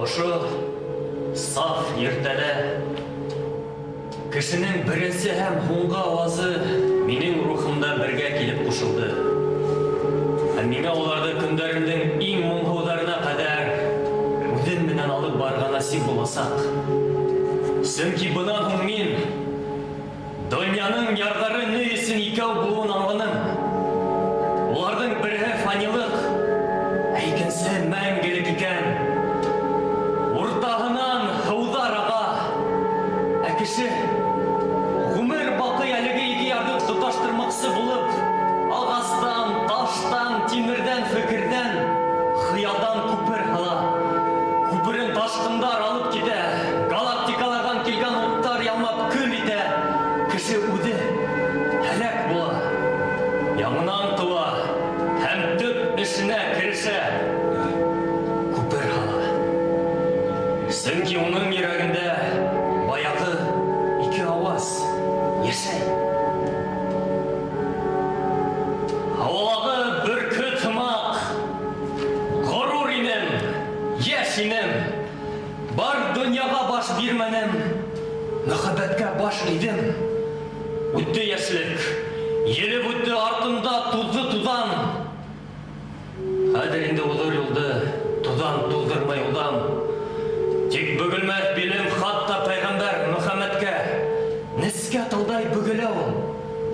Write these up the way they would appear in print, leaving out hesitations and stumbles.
Ошо саф иртәлә кешенең беренсе һәм һуңғы ауазы минең рухымда бергә килеп ҡушылды. Һәм миңә уларҙы көндәремдең иң моңһоуҙарына ҡәҙәр үҙем менән алып барырға насип буласаҡ. Сөнки бынан һуң мин донъяның ярҙары ни өсөн икәү булыуын аңланым. Уларҙың береһе фанилыҡ, ә икенсеһе мәңгелек икән. Уртаһынан һыуҙар аға, ә кеше ғүмер баҡый әлеге ике ярҙы тоташтырмаҡсы булып, ағастан, таштан, тимерҙән, фекерҙән, хыялдан күпер һала. Күперен ташҡындар алып китә, галактикаларҙан килгән уттар ялмап көл итә. Кеше үҙе һәләк була, яңынан тыуа һәм төп эшенә керешә. Күпер һала. Сөнки уның йөрәгендә баяғы ике ауаз йәшәй. Һауалағы бөркөт һымаҡ ғорур инем, йәш инем. Бар донъяға баш бирмәнем, мөхәббәткә баш эйҙем. Үтте йәшлек, елеп үтте артында туҙҙы туҙан. Хәҙер инде уҙыр юлды туҙан туҙҙырмай уҙам. Тик бөгөлмәҫ билем хатта пәйғәмбәр Мөхәммәткә. Нескә талдай бөгөлә ул,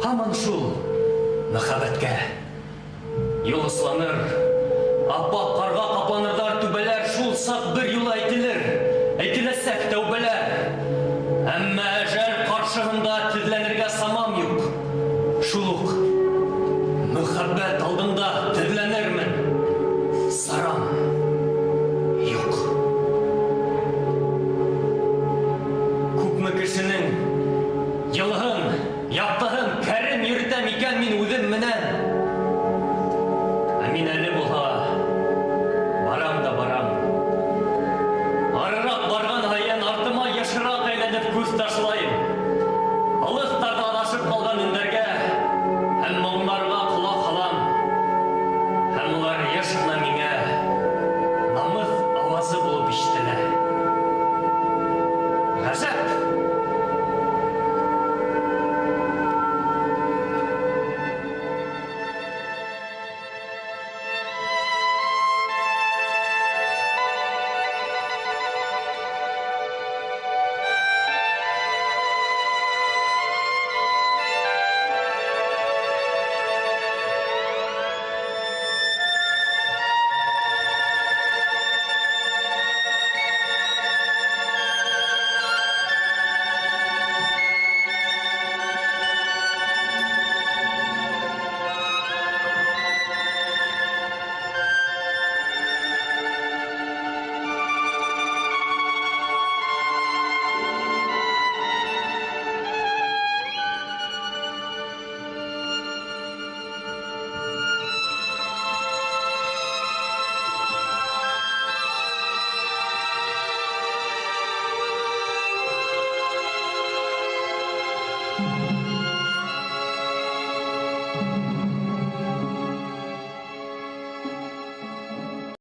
һаман шул мөхәббәткә. Юл ысланыр, аппаҡ ҡарға ҡапланырҙар түбәләр, шул саҡ бер юлы әйтелер, әйтеләсәк тәүбәләр. Әммә